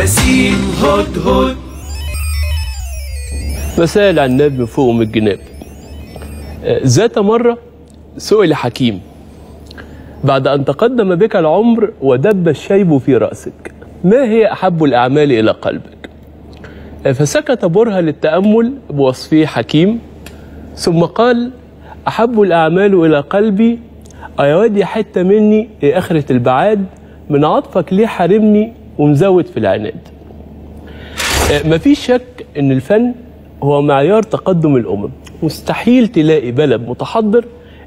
وسيم هدهد. مساء العناب من فوق ومن الجناب. ذات مرة سئل حكيم: بعد أن تقدم بك العمر ودب الشيب في رأسك، ما هي أحب الأعمال إلى قلبك؟ فسكت برهة للتأمل بوصفه حكيم، ثم قال: أحب الأعمال إلى قلبي أيواد حتة مني آخرة البعاد، من عطفك ليه حارمني ومزود في العناد. مفيش شك إن الفن هو معيار تقدم الأمم. مستحيل تلاقي بلد متحضر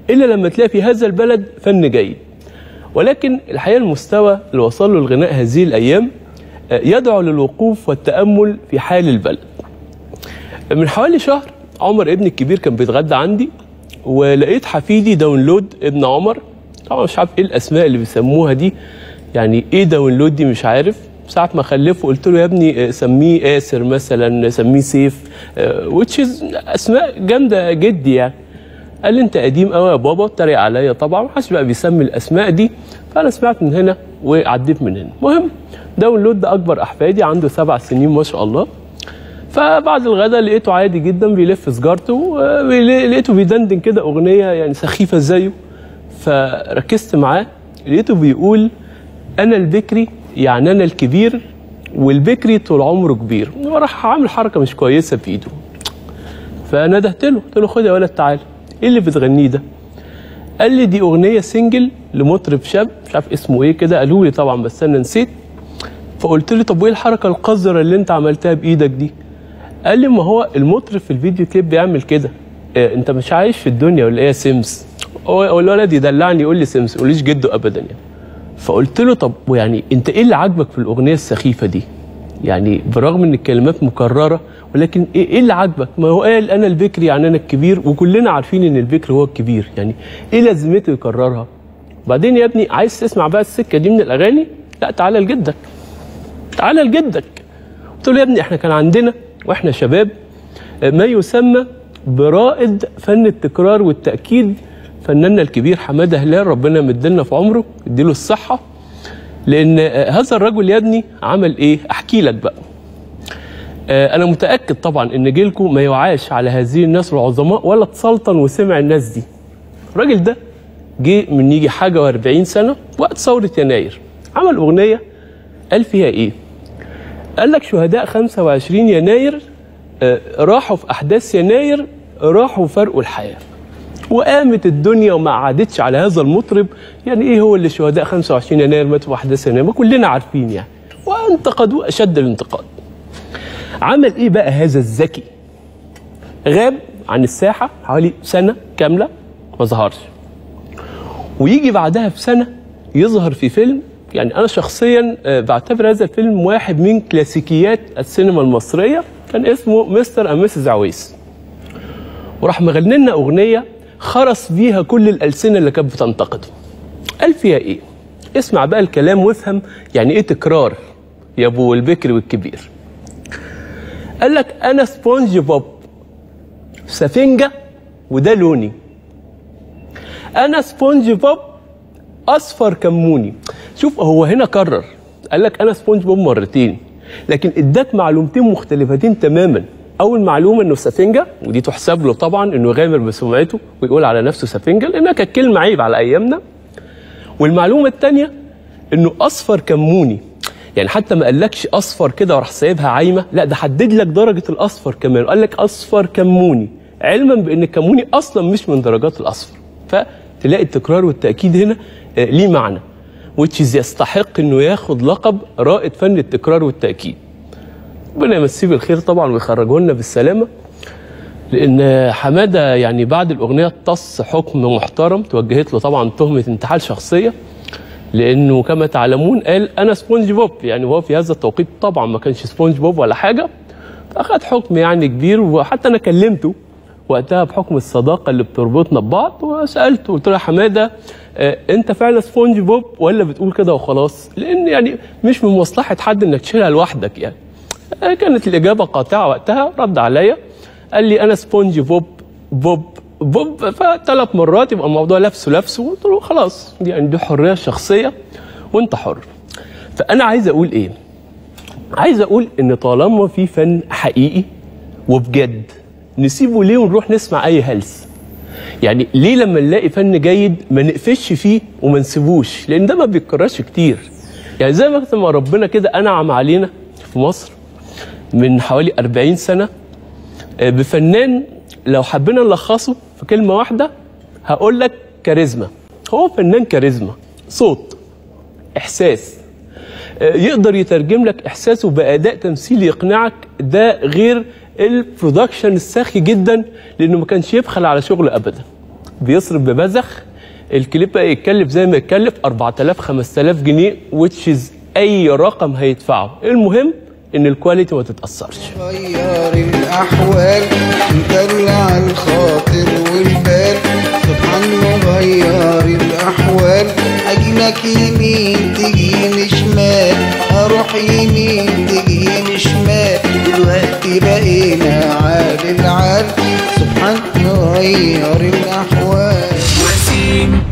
إلا لما تلاقي في هذا البلد فن جيد. ولكن الحقيقة المستوى اللي وصل له الغناء هذه الأيام يدعو للوقوف والتأمل في حال البلد. من حوالي شهر عمر ابني الكبير كان بيتغدى عندي، ولقيت حفيدي داونلود ابن عمر. طبعا مش عارف ايه الاسماء اللي بيسموها دي، يعني ايه داونلود دي مش عارف. ساعة ما خلفه قلت له يا ابني سميه آسر مثلا، سميه سيف، which is اسماء جامدة جدي يعني. قال لي انت قديم قوي يا بابا، اتريق عليا طبعا، ما حدش بقى بيسمي الاسماء دي. فانا سمعت من هنا وعديت من هنا. المهم داونلود ده اكبر احفادي، عنده 7 سنين ما شاء الله. فبعد الغداء لقيته عادي جدا بيلف سجارته، لقيته بيدندن كده اغنية يعني سخيفة زيه. فركزت معاه، لقيته بيقول: انا البكري يعني انا الكبير، والبكري طول عمره كبير. وراح عامل حركة مش كويسة بايده. فندهت له، قلت له خد يا ولد تعالى، ايه اللي بتغنيه ده؟ قال لي دي اغنية single لمطرب شاب مش عارف اسمه ايه كده، قالوا لي طبعا بس انا نسيت. فقلت له طب وايه الحركة القذرة اللي انت عملتها بايدك دي؟ قال لي ما هو المطرب في الفيديو كليب بيعمل كده. إيه انت مش عايش في الدنيا ولا ايه يا سمس؟ هو الولد يدلعني يقول لي سمس، ما يقوليش جده ابدا يعني. فقلت له طب ويعني انت ايه اللي عاجبك في الاغنية السخيفة دي؟ يعني برغم ان الكلمات مكررة، ولكن ايه اللي عاجبك؟ ما هو قال انا البكري يعني انا الكبير، وكلنا عارفين ان البكر هو الكبير، يعني ايه لازمته يكررها؟ بعدين يا ابني عايز تسمع بقى السكة دي من الاغاني؟ لا تعالى لجدك، تعالى لجدك. قلت له يا ابني احنا كان عندنا واحنا شباب ما يسمى برائد فن التكرار والتأكيد، فناننا الكبير حمادة هلال، ربنا يمدلنا في عمره يديله الصحة. لأن هذا الرجل يا ابني عمل إيه؟ أحكي لك بقى. أنا متأكد طبعا إن جيلكم ما يوعاش على هذه الناس العظماء ولا اتسلطن وسمع الناس دي. الراجل ده جه من يجي حاجة و40 سنة وقت ثورة يناير، عمل أغنية قال فيها إيه؟ قال لك شهداء 25 يناير راحوا في أحداث يناير، راحوا فرقوا الحياة. وقامت الدنيا وما عادتش على هذا المطرب. يعني ايه هو اللي شهداء 25 يناير ماتوا في احداث يناير؟ ما كلنا عارفين يعني. وانتقدوه اشد الانتقاد. عمل ايه بقى هذا الذكي؟ غاب عن الساحة حوالي سنة كاملة ما ظهرش. ويجي بعدها بسنة يظهر في فيلم، يعني انا شخصيا بعتبر هذا الفيلم واحد من كلاسيكيات السينما المصرية، كان اسمه Mr. and Mrs. عويس. وراح مغني لنا اغنية خرس بيها كل الألسنة اللي كانت بتنتقده. قال فيها إيه؟ اسمع بقى الكلام وافهم يعني إيه تكرار يا أبو البكر والكبير. قال لك أنا سبونج بوب، سفنجة وده لوني. أنا سبونج بوب أصفر كموني. شوف هو هنا كرر، قال لك أنا سبونج بوب مرتين، لكن اداك معلومتين مختلفتين تماما. أول معلومة إنه سفنجة، ودي تحسب له طبعا إنه يغامر بسمعته ويقول على نفسه سفنجة لأنها كانت كلمة عيب على أيامنا. والمعلومة الثانية إنه أصفر كموني، يعني حتى ما قالكش أصفر كده وراح سايبها عايمة، لا ده حدد لك درجة الأصفر كمان، وقال لك أصفر كموني، علما بإن الكموني أصلا مش من درجات الأصفر. فتلاقي التكرار والتأكيد هنا ليه معنى، which is يستحق إنه ياخد لقب رائد فن التكرار والتأكيد. ربنا يمسيه بالخير طبعا ويخرجه لنا بالسلامة. لان حمادة يعني بعد الاغنية اتص حكم محترم، توجهت له طبعا تهمه انتحال شخصية، لانه كما تعلمون قال انا سبونج بوب، يعني وهو في هذا التوقيت طبعا ما كانش سبونج بوب ولا حاجة، فاخد حكم يعني كبير. وحتى انا كلمته وقتها بحكم الصداقة اللي بتربطنا ببعض، وسالته قلت له يا حمادة انت فعلا سبونج بوب ولا بتقول كده وخلاص؟ لان يعني مش من مصلحة حد انك تشيلها لوحدك يعني. كانت الإجابة قاطعة وقتها، رد عليا قال لي أنا سبونج بوب بوب بوب، فثلاث مرات يبقى الموضوع لفسه لفسه. قلت له خلاص يعني دي حرية شخصية وأنت حر. فأنا عايز أقول إيه؟ عايز اقول ان طالما في فن حقيقي وبجد نسيبه ليه ونروح نسمع اي هلس؟ يعني ليه لما نلاقي فن جيد ما نقفش فيه وما نسيبوش؟ لان ده ما بيتكررش كتير. يعني زي ما ربنا كده انعم علينا في مصر من حوالي 40 سنة بفنان لو حبينا نلخصه في كلمة واحدة هقول لك كاريزما. هو فنان كاريزما، صوت، احساس، يقدر يترجم لك احساسه باداء تمثيلي يقنعك، ده غير ال production الساخي جدا، لانه ما كانش يبخل على شغله ابدا، بيصرف ببذخ. الكليب بقى يتكلف زي ما يتكلف 4000 5000 جنيه which is اي رقم هيدفعه، المهم ان ال quality ما تتاثرش. غير الاحوال انت اللي على الخاطر والبال، سبحان مغير الاحوال، اجيلك يمين تجيني شمال، اروح يمين تجيني شمال، دلوقتي بقينا عال العال، سبحان مغير الاحوال. وسيم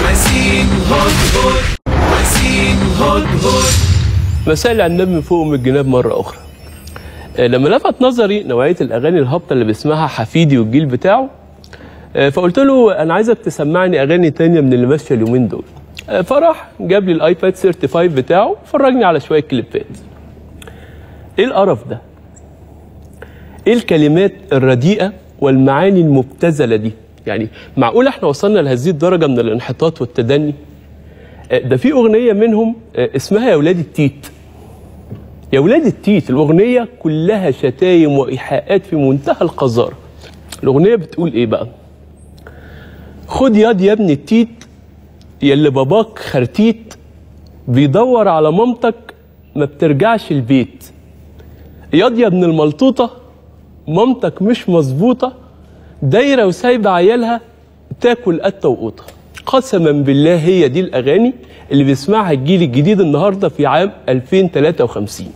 وسيم هدهد، وسيم هدهد. مساء على النبي من فوق ومن الجناب مرة أخرى. لما لفت نظري نوعية الأغاني الهابطة اللي بيسمعها حفيدي والجيل بتاعه، فقلت له أنا عايزك تسمعني أغاني تانية من اللي ماشية اليومين دول. فراح جاب لي ال iPad 35 بتاعه، فرجني على شوية كليبات. إيه القرف ده؟ إيه الكلمات الرديئة والمعاني المبتذلة دي؟ يعني معقول إحنا وصلنا لهذه الدرجة من الانحطاط والتدني؟ ده في أغنية منهم اسمها يا ولاد التيت. يا ولاد التيت، الأغنية كلها شتايم وإيحاءات في منتهى القذارة. الأغنية بتقول إيه بقى؟ خد ياض يا ابن التيت يا اللي باباك خرتيت، بيدور على مامتك ما بترجعش البيت. ياض يا ابن الملطوطة مامتك مش مظبوطة، دايرة وسايبة عيالها تاكل قتة وقوطة. قسما بالله هي دي الأغاني اللي بيسمعها الجيل الجديد النهارده في عام 2053.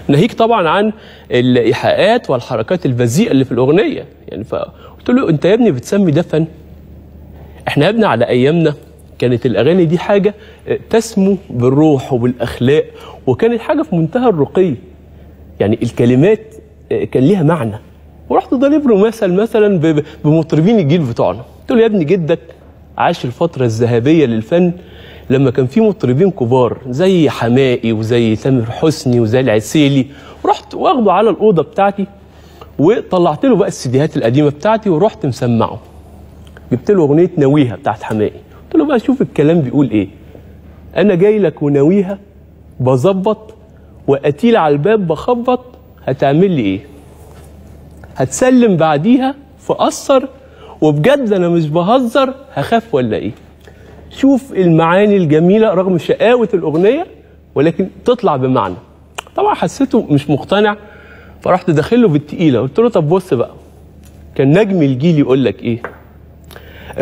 ناهيك طبعا عن الإيحاءات والحركات البذيئة اللي في الأغنية. يعني فقلت له أنت يا ابني بتسمي ده فن؟ احنا يا ابني على أيامنا كانت الأغاني دي حاجة تسمو بالروح وبالأخلاق، وكانت حاجة في منتهى الرقي. يعني الكلمات كان ليها معنى. ورحت ضارب له مثلا بمطربين الجيل بتوعنا. قلت له يا ابني جدك عاش الفترة الذهبية للفن لما كان في مطربين كبار زي حمائي وزي تامر حسني وزي العسيلي. ورحت واخده على الأوضة بتاعتي وطلعت له بقى السيديهات القديمة بتاعتي ورحت مسمعه. جبت له أغنية ناويها بتاعت حمائي، قلت له بقى شوف الكلام بيقول إيه. أنا جاي لك وناويها بظبط، وقتيل على الباب بخبط، هتعمل لي إيه؟ هتسلم بعديها فأثر، وبجد أنا مش بهزر، هخاف ولا إيه؟ شوف المعاني الجميلة رغم شقاوة الأغنية ولكن تطلع بمعنى. طبعا حسيته مش مقتنع، فرحت داخله بالتقيلة قلت له طب بص بقى، كان نجم الجيل يقول لك إيه؟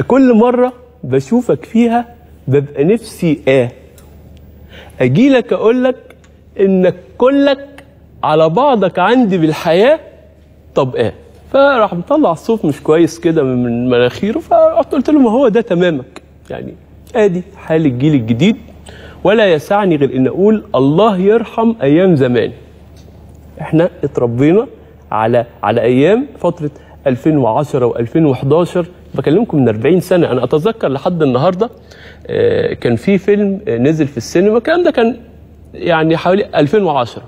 كل مرة بشوفك فيها ببقى نفسي أجيلك أقول لك إنك كلك على بعضك عندي بالحياة، طب إيه؟ فراح مطلع الصوت مش كويس كده من مناخيره، فرحت قلت له ما هو ده تمامك. يعني ادي حال الجيل الجديد، ولا يسعني غير ان اقول الله يرحم ايام زمان. احنا اتربينا على ايام فترة 2010 و2011، بكلمكم من 40 سنة. انا اتذكر لحد النهارده كان في فيلم نزل في السينما، الكلام ده كان يعني حوالي 2010،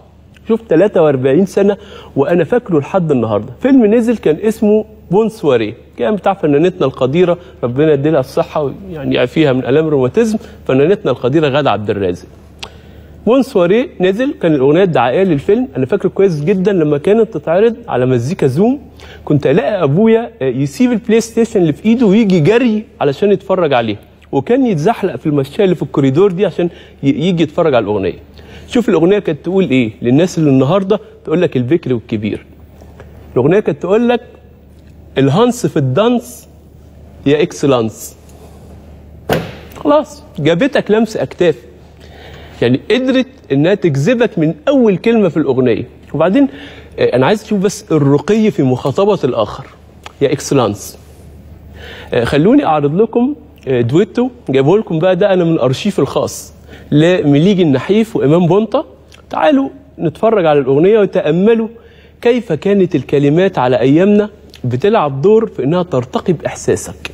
شوف 43 سنة وانا فاكره لحد النهارده. فيلم نزل كان اسمه Bonne Soirée، كان بتاع فنانتنا القديره ربنا يديلها الصحة ويعني يعافيها من الام الروماتيزم، فنانتنا القديره غاده عبد الرازق. Bonne Soirée نزل، كان الاغنية الدعائية للفيلم. انا فاكر كويس جدا لما كانت تتعرض على مزيكا زوم، كنت الاقي ابويا يسيب ال PlayStation اللي في ايده ويجي جري علشان يتفرج عليها، وكان يتزحلق في المشاية اللي في الكوريدور دي عشان يجي يتفرج على الاغنية. شوف الاغنية كانت تقول ايه للناس اللي النهارده تقول لك البكر والكبير. الاغنية كانت تقول لك الهانس في ال danse يا excellence. خلاص جابتك لمس اكتاف، يعني قدرت انها تجذبك من اول كلمة في الاغنية. وبعدين انا عايز اشوف بس الرقي في مخاطبه الاخر يا excellence. خلوني اعرض لكم دويتو جايبه لكم بقى، ده انا من الارشيف الخاص لمليجي النحيف وامام بونطه. تعالوا نتفرج على الأغنية وتأملوا كيف كانت الكلمات على أيامنا بتلعب دور في إنها ترتقي بإحساسك.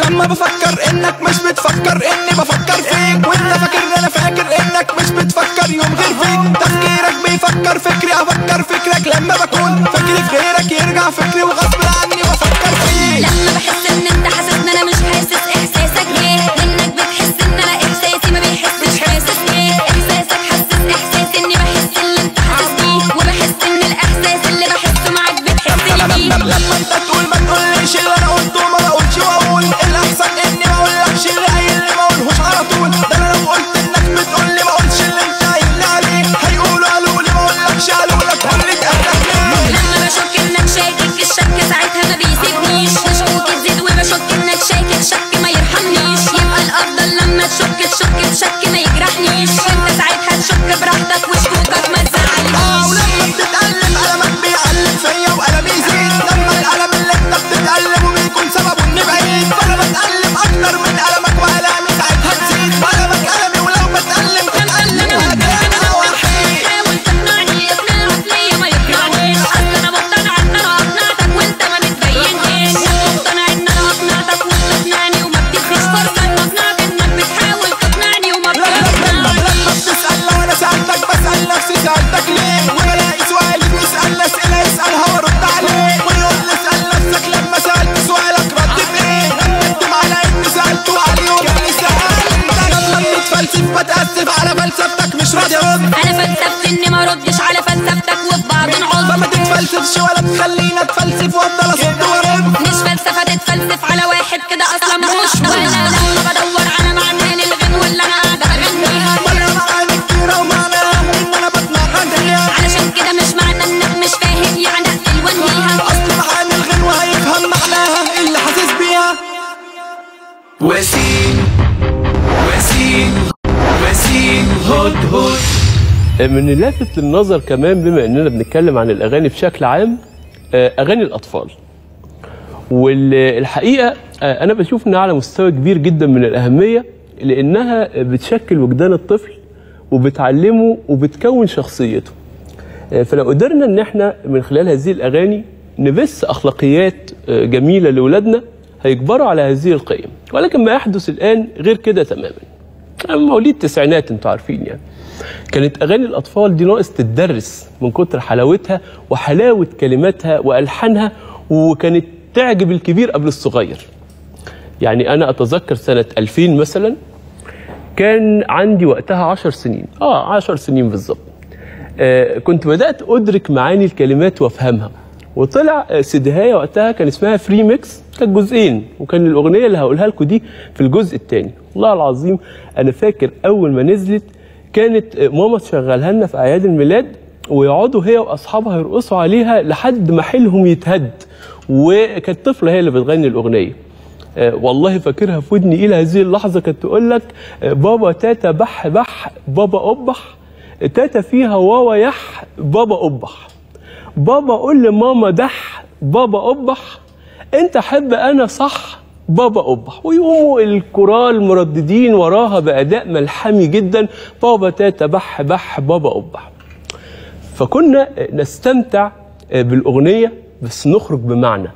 لما بفكر إنك مش بتفكر إني بفكر فيك، وإنت فاكر أنا فاكر إنك مش بتفكر يوم غير فيك، تفكيرك بيفكر فكري أفكر فكرك، لما بكون فكري في غيرك يرجع فكري وغصب عني بفكر فيك. لما بحس إن أنت حاسس إن أنا مش حاسس إحساسك ليه؟ إنك بتحس إن أنا إحساسي ما بيحسش، حاسس إيه؟ إحساسك حسس إحساسي إني بحس اللي أنت حاسس بيه، وبحس إن الإحساس اللي بحسه معاك بتحس بيه. لما أنت تقول ما تقوليش اللي أنا قلته ما بقولش، وأقول الأحسن إني ما أقولكش اللي قايل لي ما أقولهوش على طول، ده أنا لو قلت إنك بتقولي ما أقولش اللي أنت قايل لي عليه، هيقولوا قالوا لي ما أقولكش قالوا لك قول لي اتقالك ليه. لما بشك إنك شاكك الشك ساعتها ما بيسيبنيش، وشكوكي تزيد وبشك إنك شاكك شك ما يرحمنيش، يبقى الأفضل لما تشك تشك بشك ما يجرحنيش، وأنت ساعتها تشك براحتك وشكوكك ما تزعلنيش. ولما بتتألم قلمك بيعلم فيا وقلمي يزيد، لما القلم اللي أنت بتتألمه بيكون سببه إني بعيد، فأنا بتألم أكتر من ألمك وألامي ساعتها تزيد، وألمك ألمي ولو بتألم تتألم وهتلاقي وحيد. حاول تقنعني إقناعك ليا ما يقنعنيش، أصل أنا مقتنعة إن أنا أقنعتك وأنت ما بتبينهاش، مقتنع إن أنا أقنعتك وبتقنعني وما بتديش فرصة إن أقنعك إنك بتحاول تقنعني وما بتقنعنيش. لما بتسأل لو أنا سألتك بسأل نفسي سألتك ليه، وبلاقي سؤالي بيسأل أسئلة يسألها وأرد عليه، ويقول لي اسأل نفسك لما سألت سؤالك رد بإيه، ندم على إني سألته عليه وكأني سألتك. لما بتتفلسف بتأسف على فلسفتك مش راضي أرد، أنا فلسفتي إني ما أردش على فلسفتك وفي بعض نعض، فما تتفلسفش ولا تخلينا أتفلسف وأفضل أصد وأرد، مش فلسفة تتفلسف على واحد كده أصلا مش. وأنا لما بدور على معنى للغنوة اللي أنا قاعدة بغنيها، ولا معاني كتيرة ومعناها إن أنا بتمعن فيها، علشان كده مش معنى إنك مش فاهم يعني أقفل وأنهيها، أصل معاني الغنوة هيفهم معناها اللي حاسس بيها. وسيم وسيم وسيم هدهد. من اللافت للنظر كمان بما اننا بنتكلم عن الاغاني بشكل عام، اغاني الاطفال، والحقيقة انا بشوف انها على مستوى كبير جدا من الاهمية، لانها بتشكل وجدان الطفل وبتعلمه وبتكون شخصيته. فلو قدرنا ان احنا من خلال هذه الاغاني نبث اخلاقيات جميلة لاولادنا هيكبروا على هذه القيم، ولكن ما يحدث الان غير كده تماما. مواليد التسعينات انتوا عارفين يعني، كانت اغاني الاطفال دي ناقص تتدرس من كتر حلاوتها وحلاوة كلماتها والحانها، وكانت تعجب الكبير قبل الصغير. يعني انا اتذكر سنة 2000 مثلا، كان عندي وقتها 10 سنين، 10 سنين بالظبط. كنت بدات ادرك معاني الكلمات وافهمها، وطلع سيديهاية وقتها كان اسمها free mix، كانت جزئين، وكان الاغنية اللي هقولها لكم دي في الجزء الثاني. والله العظيم انا فاكر اول ما نزلت كانت ماما تشغلها لنا في اعياد الميلاد، ويقعدوا هي واصحابها يرقصوا عليها لحد ما حيلهم يتهد، وكانت طفله هي اللي بتغني الاغنية. والله فاكرها في ودني الى هذه اللحظة، كانت تقول لك بابا تاتا بح بح بابا أبح، تاتا فيها واوا يح بابا أبح، بابا قول لماما دح بابا أبح، انت حب انا صح بابا أبح. ويقوموا الكورال مرددين وراها بأداء ملحمي جدا، بابا تاتا بح بح بابا أبح. فكنا نستمتع بالأغنية بس نخرج بمعنى،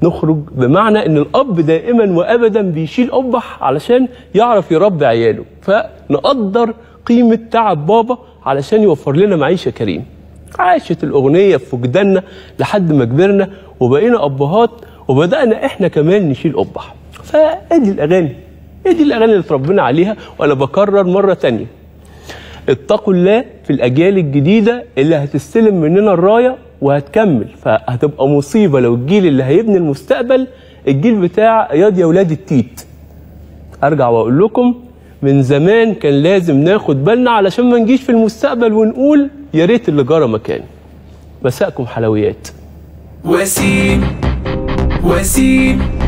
نخرج بمعنى ان الاب دائما وابدا بيشيل أبح علشان يعرف يربي عياله، فنقدر قيمة تعب بابا علشان يوفر لنا معيشة كريمة. عاشت الأغنية في وجداننا لحد ما كبرنا وبقينا أبهات، وبدأنا إحنا كمان نشيل أبح. فأدي الأغاني، أدي الأغاني اللي اتربينا عليها. وأنا بكرر مرة تانية، اتقوا الله في الأجيال الجديدة اللي هتستلم مننا الراية وهتكمل، فهتبقى مصيبة لو الجيل اللي هيبني المستقبل الجيل بتاع ياض يا ولاد التيت. أرجع وأقول لكم من زمان كان لازم ناخد بالنا علشان ما نجيش في المستقبل ونقول يا ريت اللي جرى مكان. مساءكم حلويات. وسيم وسيم.